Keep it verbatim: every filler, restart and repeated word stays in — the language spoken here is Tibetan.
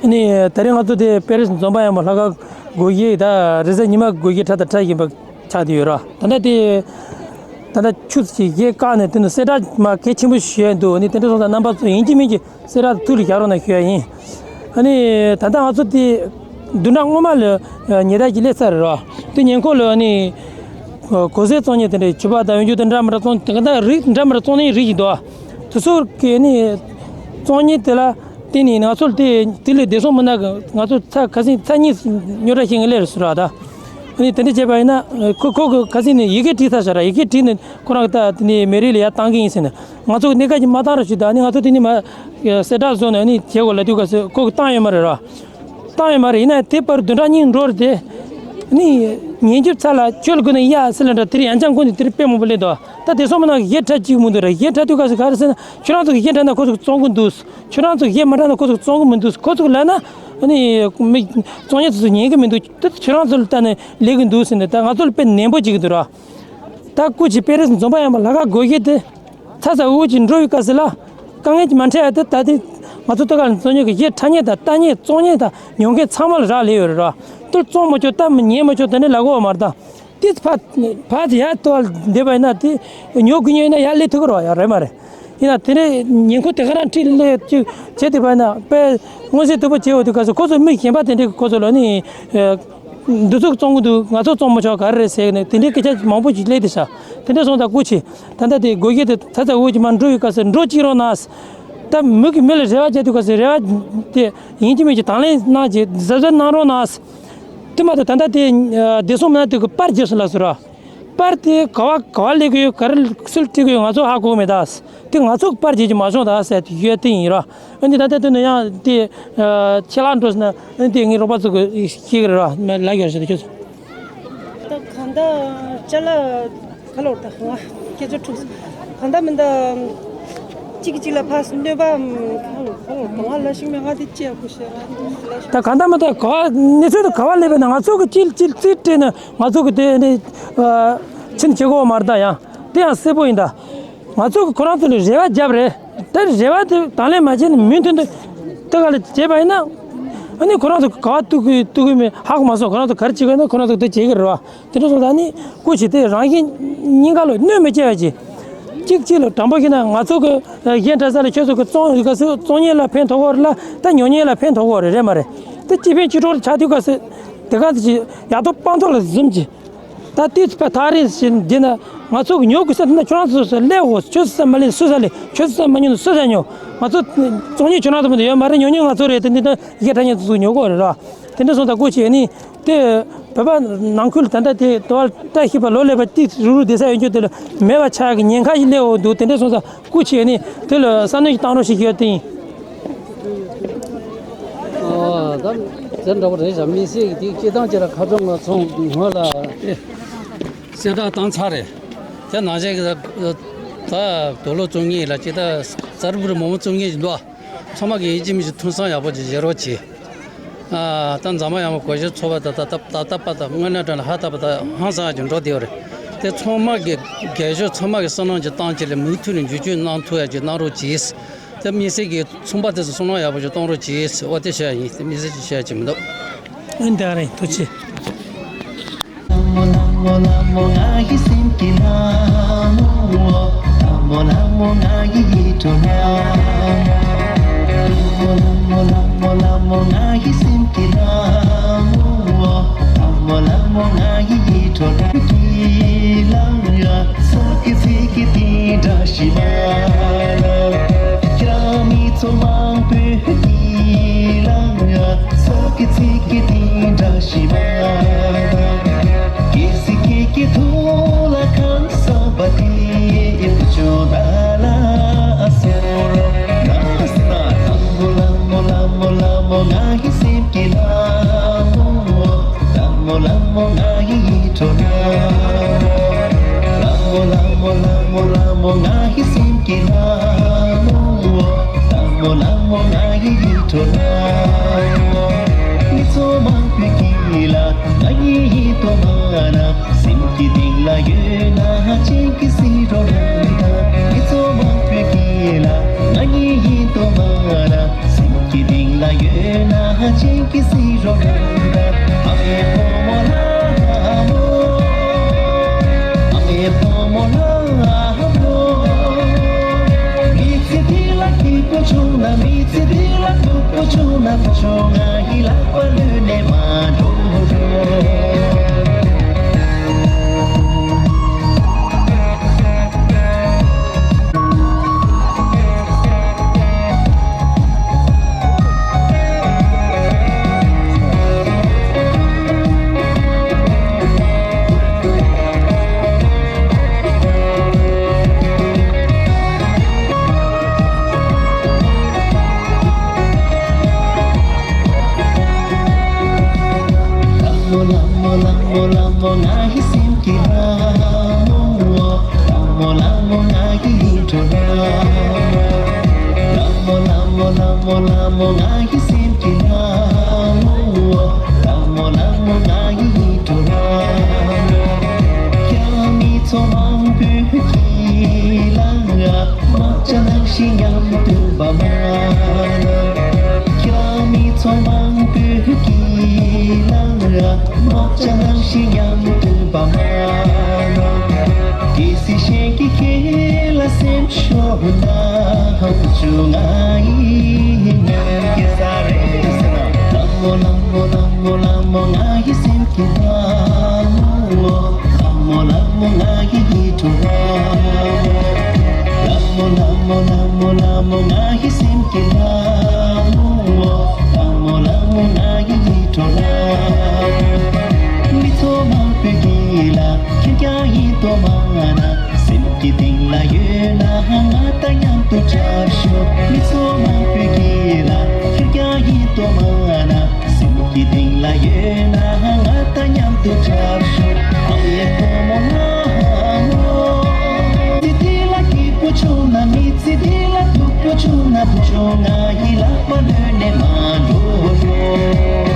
ནི་ད་རིང་ང་ཚོ་དེ་པེ་རིས་འཛོམས་པ་ཡག་མོ་ལྷ་ཁང་སྒོ་འབྱེད་ད་རེས་གཟའ་ཉི་མ་སྒོ་འབྱེད་འཁྲབ་དང་འཁྲབ་བཞིན་པ་ཆགས་བསྡད་ཡོད་ར། ད་ལྟ་དེ་ད་ལྟ་ཆུ་ཚོད་བརྒྱད་བཀག་ནས་དེ་ནི་གསལ་བསྒྲགས་མ་གལ་ཆེན་པོ་ཞུ་ཡ་འདུག་ནི་དེ་འདྲ་སོང་ཙང་རྣམ་པ་ཚོ་ཡིན་གཅིག་མིན་གཅིག་གསལ་བསྒྲགས་ཐུགས་ལ་བཞག་རོགས་གནང་ཞུ་ཡ་ཡིན། ཨ་ནི་ད་ལྟ་ང་ཚོ་དེ་བདུན་ཕྲག་སྔོན་མ་ལ་ཉེ་འདབས་ཀྱི་སླེབས་ཚར་རེད་ར། དེ་ཉེ་འཁོར་ལ་ཨ་ནི་གོས་གཟན་བཙོང་མཁན་དེ་འདྲ་ཕྱུ་པ་དང་གཡུ་འབྲུག་དང་འདྲ་མི་འདྲ་བཙོང་དེ་ག་ད་རིགས་འདྲ་མི་འདྲ་བཙོང་མཁན་རིགས་ཤིག་འདུག་དེ་ཚོ་གི་ཨ་ནི་བཙོང་མཁན་དེ་ལ་བརྟེན་ནས་ང་ཚོར་དེ་དེ་ལས་བདེ་སྲུང་མི་སྣ་གི་ང་ཚོ་ཚ་ཁ་སང་ཚ་གཉིས་རྙོག་དྲ་བཤད་མཁན་སླེབས་སོང་ར་ད། ཨ་ནི་དེ་འདྲ་བྱས་པ་ཡིན་ན་ཁོ་ཁོ་གི་ཁ་སང་ནས་ཡི་གེ་བྲིས་ཚར་ཤག་ར། ཡི་གེ་བྲིས་ནས་ཁོ་རང་གི་ད་དེ་ནས་མི་རིགས་ལ་ཡར་བཏང་གི་ཡིན་ཟེར་ནས་ང་ཚོ་གི་གནད་འགག་ཅིག་མ་བཏང་རོགས་ཞུས། ད་ཨ་ནི་ང་ཚོ་དེ་ནས་མ་གསལ་བསྒྲགས་བཟོས་ནས་ཨ་ནི་བྱེད་དགོས་ལབ་དུས་སྐབས་སུ་ཁོ་གི་བཏང་ཡོད་མ་རེད་ར། བཏང་ཡོད་མ་རེད། ཡིན་ན་དེ་བར་བདུན་ཕྲག་གཉིས་འགྲོ་རེད་དེ། ནི་ཉན་རྒྱུ་ཚ་ལ་ཁྱོད་ལ་དགོས་ན་ཡ་ཟེར་ལ་འདྲ་དེར་ཡང་ཅང་ཀུན་ནས་དེར་དཔེ་མང་པོ་སླེབས་འདུག་ད་དེ་སོང་མ་ན་གཞས་འཁྲབ་ཅིག་མི་འདུག་ར། གཞས་འཁྲབ་དུས་སྐབས་སུ་ག་རེ་ཟེར་ན་ཁྱོད་རང་ཚོ་གི་གཞས་འཁྲབ་ན་ཁོ་ཚོ་གི་བཙོང་གི་འདུག་ཁྱོད་རང་ཚོ་གི་གཞས་མ་འཁྲབ་ན་ཁོ་ཚོ་གི་བཙོང་གི་མི་འདུག་ཁོ་ཚོ་གི་ལབ་ན་ནི་མི་བཙོང་མཁན་ཚོ་ཚོ་ཉན་གི་མི་འདུག་དེ་ཁྱོད་རང་ཚོ་ལ་ལྟ་ནས་ལས་གི་འདུག་ཟེར་ནས་ད་ང་ཚོ་ལ་དཔེ་ནན་པོ་བྱེད་གི་འདུག་ར། ད་སྐུ་མཁྱེན་པེ་རེས་འཛོམས་པ་ཡག་མོ་ལྷ་ཁང་སྒོ་འབྱེད་དེ། ཚ་ཚ་འུར་འུར་གྱིས་འགྲོ་བའི་སྐབས་སུ་ལ་དཀའ་ངལ་གྱིས་མ་འཕྲད་ཡ་དེ་ད་ལྟའི་ང་ཚོ་ལྟ་ག་ལ་འཛོམས་མཁན་གྱི་གཞས་འཁྲབ་མཁན་དང་ལྟ་མཁན་བཙོང་མཁན་དང་ཉོ་མཁན་ཚང་མ་ལ་རག་ལས་ཡོད་རེད་ར། དེ་བཙོང་མ་ཆོག་ལྟ་མ་ཉན་མ་ཆོག་དེ་འདྲ་ལབ་དགོས་པ་མ་རེད་ད། དེ་ཕ་ཕ་དེ་ཡར་ལྟ་བ་བསྡད་པ་ཡིན་ན་དེ་ཉོ་དགོས་ཉོ་ཡིན་ན་ཡར་སླེབས་ཐུབ་ཀྱི་རེད་བ། ཡ་རེད་མ་རེད། ཡིན་ན་དེ་འདྲའི་ཉིན་གུང་དེ་ག་རང་ཁྲིད་སླེབས་ཅིག་བྱས་བསྡད་པ་ཡིན་ན་དཔེ་མངོན་གསལ་དོད་པོ་བྱས་ཡོད་དུས་སྐབས་སུ་ཁོ་ཚོ་མི་གཞན་པ་དེ་འདྲའི་ཁོ་ཚོ་ལ་ནི། འདི་ཚོ་བཙོང་གི་འདུག་ང་ཚོ་བཙོང་མི་ཆོག་ག་རེ་རེད་ཟེར་ནས་དེ་འདྲའི་སྐད་ཆ་མང་པོ་ཞིག་སླེབས་ཏེ་ཤག་དེ་འདྲ་སོང་ཙང་སྐུ་མཁྱེན། ད་ལྟ་དེ་སྒོ་འབྱེད་དེ་ཚ་ཚ་འུར་འུར་གྱིས་མར་འགྲོ་ཡོད་སྐབས་སུ་འགྲོ་གཅིག་རོགས་གནང་། ད་མི་གིས་མི་ལ་རེ་བ་བྱེད་དུས་སྐབས་སུ་རེ་བ་དེ་ཡིན་གཅིག་མིན་གཅིག་དང་ལེན་གནང་བྱེད་གཟབ་གཟབ་གནང་རོགས་གནང་། དེ་མ་གཏོགས་ད་ལྟ་དེ་བདེ་སྲུང་མི་སྣ་དེ་གིས་པར་བརྒྱབ་སོང་ལབ་སོང་ར། པར་དེ་ག་བ་ག་བ་སླེབས་ཀྱི་ཡོད་ག་རེ་སུས་སྤྲད་ཀྱི་ཡོད་ང་ཚོ་ཧ་གོ་གི་མེད་ད། དེ་ང་ཚོ་གིས་པར་བརྒྱབ་ཀྱི་མ་བྱུང་ད་ཟེར་དེ་ཡོད་དེ་ཡིན་ར། ཨ་ནི་ད་ལྟ་དེ་ནི་ཡང་དེ་ཆད་ལྷག་འགྲོ་སོང་ན་ཨ་ནི་དེ་ངའི་རོགས་པ་ཚོ་གིས་ཤེས་ཀྱི་རེད་ར། མ་ལབ་ཡོད་རེད་ཁྱོད་ཚོ། ད་གང་ལྟར་ཅ་ལག་ག་ལོར་ད་ཧོ་སྐད་ཆ་འཁྲུགས་སོང་། གང་ལྟར་མིན་ད་གཅིག་གིས་གཅིག་ལ་ཕར་གནོད་པ་ག་ལོར་ག་ལོར་གང་ལ་ཤིང་མེད་ང་དེ་ཅི་ཡག་པོ་ཤེས་ང་དེ་ལ་ཤིང་། ད་གང་ལྟར་མིན་ད་ག་བ་གནས་ཚུལ་དེ་ག་བ་སླེབས་པ་ན་ང་ཚོ་གིས་ཅིག་ཅིག་རྩིས་སྤྲད་ན་ང་ཚོ་གིས་དེ་ནི་ཕྱིན་བྱེད་དགོས་པ་མ་རེད་ད། ཡང་དེ་ཡང་གསལ་པོ་ཡིན་ད། ང་ཚོ་གིས་ཁོ་རང་ཚོ་ལ་རེ་བ་བརྒྱབ་རེད། ད་རེ་བ་དེ་དང་ལེན་མ་བྱས་ན་མུ་མཐུད་དུ་ད་ག་ལ་བྱས་པ་ཡིན་ན། ཨ་ནི་ཁོ་རང་ཚོ་ག་བ་གཏུག་གི་གཏུག་གི་མེད་ཧ་གོ་མ་སོང་། ཁོ་རང་ཚོ་ག་རེ་བྱེད་དགོས་ན་ཁོ་རང་ཚོ་དེ་བྱེད་ཀྱི་རེད་བ། དེ་འདྲ་སོང་ཙང་ནི་སྐུ་མཁྱེན་དེ་རང་གཞན་གཉིས་ཀ་ལ་གནོད་མི་སྐྱེལ་བ་བྱེད། གཅིག་གཅིག་ལ་དྲང་པོ་བཤད་ན་ང་ཚོ་གི་གཞས་འཁྲབ་ས་ལ་ཁྱོད་ཚོ་གི་བཙོང་གི་སུ་བཙོང་མཁན་ལ་ཕན་ཐོགས་ཀྱི་རེད་ལ་ད་ཉོ་མཁན་ལ་ཕན་ཐོགས་ཀྱི་རེད་རེད་མ་རེད། དེ་གཅིག་ཕན་གཅིག་གྲོགས་ཆགས་དུས་སྐབས་སུ་དེ་ག་ཚོད་ཅིག་ཡག་ཐོག་སྤང་ཐོག་ལ་འཛུམ་གྱིས། ད་ལྟའི་ཚོད་པ་ཐག་རིང་ཞིག་འདི་ན་ང་ཚོ་གི་ཉོ་དགོས་ས་འདི་ན་ཁྱོད་རང་ཚོ་སུ་སླེབས་འོ། ཁྱོད་ཚོ་ས་མ་ལེན་སུ་ས་ལེན། ཁྱོད་ཚོ་ས་མ་ཉོ་ན་སུ་ས་ཉོ། ང་ཚོ་བཙོང་མཁན་ཁྱོད་རང་ཚོ་མི་འདུག་ཡོད་མ་རེད། ཉོ་མཁན་ང་ཚོ་རེད། དེ་འདི་ན་གཞས་འཁྲབ་མཁན་ཚོ་ཉོ་གི་རེད་ར། དེ་འདྲ་སོང་ཙང་སྐུ་མཁྱེན་ནི་དེ་བོད་པ་ནང་ཁུལ་ད་ལྟ་དེ་དོ་བ་བཀྲ་ཤིས་པ་ལོ་ལེགས་པ་ཏིག་རུ་རུ་བསྡད་ས་ཡོད་རྒྱུ་དེ་ལ་མེད་པ་ཆགས་ཀྱི་ཉེན་ཁ་ཞིག་སླེབས་འོ་འདུག་དེ་འདྲ་སོང་ཙང་སྐུ་མཁྱེན་ནི་དེ་ལ་བསམ་བློ་ཞིག་བཏང་རོགས་ཞེས་ཞུ་ཡ་དེ་ཡིན། ཨ་ད་དེ་འདྲ་པོ་རེད་ཤག་དམིགས་བསལ་གྱི་དེ་སྤྱིར་བཏང་ཅིག་ལ་ཁ་ཚོན་ང་ཚོ་སྔོན་ལ་ཨེ་གསལ་བསྒྲགས་བཏང་ཚར་རེད། དེ་ནང་བཞིན་གྱི་ད་ད་དུག་ལོག་བཙོང་མཁན་ལ་ཅིག་ད་གསར་འབུར་མང་པོ་བཙོང་མཁན་ཞིག་འདུག་ཚང་མ་གིས་ཡིན་གཅིག་མིན་གཅིག་ཐོས་བསམ་ཡག་པོ་ཅིག་བྱེད་རོགས་གྱིས། ཨ་ད་འཛམ་བུ་གླིང་གི་གོས་ཆེན་ཚོགས་པ་ད་ད་ད་ད་པ་ད་དངོས་གནས་དྲང་ལ་ཧ་ད་པ་ད་ཧང་སང་ཅིག་འགྲོ་བསྡད་ཡོད་རེད། དེ་ཚང་མ་གིས་རྒྱལ་ཤོས་ཚང་མ་གིས་བསོད་ནམས་ཅིག་བཏང་ཅིག་ལ་མུ་མཐུད་ནས་འགྱུར་བཅོས་གནང་ཐུབ་ཡ་ཅིག་གནང་རོགས་གྱིས། དེ་དམིགས་བསལ་གྱི་ཚོང་པ་དེ་ཚོ་བསོད་ནམས་ཡག་པོ་ཞིག་གཏོང་རོགས་གྱིས། འོ་དེ་བཤད་ཡ་ཡིན། དེ་དམིགས་བསལ་ཅིག་བཤད་ཡ་ཅིག་མི་འདུག་ཨེ་འདི་ཨ་རེད། ཐུགས་རྗེ་ཆེ། ལ་ཡོད་ན་ཅིག་གིས་སྲིད་རོགས་གནང་། ཨ་མའི་བུ་མོ་ལ་མོ། ཨ་མའི་བུ་མོ་ལ་མོ། མི་ཚེ་འདི་ལ་སྐྱིད་པོ་བྱུང་ན། མི་ཚེ་འདི་ལ་སྡུག་པོ་བྱུང་ན། བུ་ཆུང་ང་ཡི་ལག་པ་ལུས་ནས་མ་འགྲོ་རོགས། ལ་མོ་ལ་མོ་ལ་མོ་ལ་མོ་ང་ཡི་སེམས་ཀྱི་ལ་མོ། ལ་མོ་ལ་མོ་ང་ཡི་ཡིད་འཕྲོག་ལ་མོ། ལ་མོ་ལ་མོ་ལ་མོ་ལ་མོ་ང་ཡི་སེམས་ཀྱི་ལ་མོ། ལ་མོ་ལ་མོ་ང་ཡི་ཡིད་འཕྲོག་ལ་མོ། རྒྱ་མི་ཚོ་མང་པོས་ཀྱི་ལ་ང་མ་ཅ་ནང་བཞིན་མཉམ་དུ་བ་མ་ན། རྒྱ་མི་ཚོ་མང་པོས་ཀྱི་ལ་ང་མ་ཅ་ནང་བཞིན་མཉམ་དུ་བ་མ་ན། གལ་སྲིད་གཞན་གྱིས་ཁྱེད་ལ་སེམས་ཤོར་ན། ཧམ་བཅུག་ང་ཡི་ཉམས་ཀྱི་ས་རེད་ཟེར་ན། ལ་མོ་ལ་མོ་ལ་མོ་ལ་མོ་ང་ཡི་སེམས་ཀྱི་ལ་མོ། ལ་མོ་ལ་མོ་ང་ཡི་ཡིད་འཕྲོག་ལ་མོ། ལ་མོ་ལ་མོ་ལ་མོ་ལ་མོ་ང་ཡི་སེམས་ཀྱི་ལ་མོ། ལ་མོ་ལ་མོ་ང་ཡི་ཡིད་འཕྲོག་ལ་མོ། མི་ཚོ་མང་པོས་ཀྱི་ལ་ཁྱེད་ཀྱང་ཡིད་དུ་མ་ན། སེམས་ཀྱི་གཏིང་ལ་ཡོད་ན་ང་དང་མཉམ་དུ་འཁྲབ་ཤོག་མི་ཚོ་མང་པོས་ཀྱི་ལ་ཁྱེད་ཀྱང་ཡིད་དུ་མ་ན། སེམས་ཀྱི་གཏིང་ལ་ཡོད་ན་ང་དང་མཉམ་དུ་འཁྲབ་ཤོག་ཨ་མའི་བུ་མོ་ལ་མོ། དེ་དེ་ལ་སྐྱིད་པོ་བྱུང་ན། མི་ཚེ་འདི་ལ་སྡུག་པོ་བྱུང་ན། བུ་ཆུང་ང་ཡི་ལག་པ་ལུས་ནས་མ་འགྲོ་རོགས།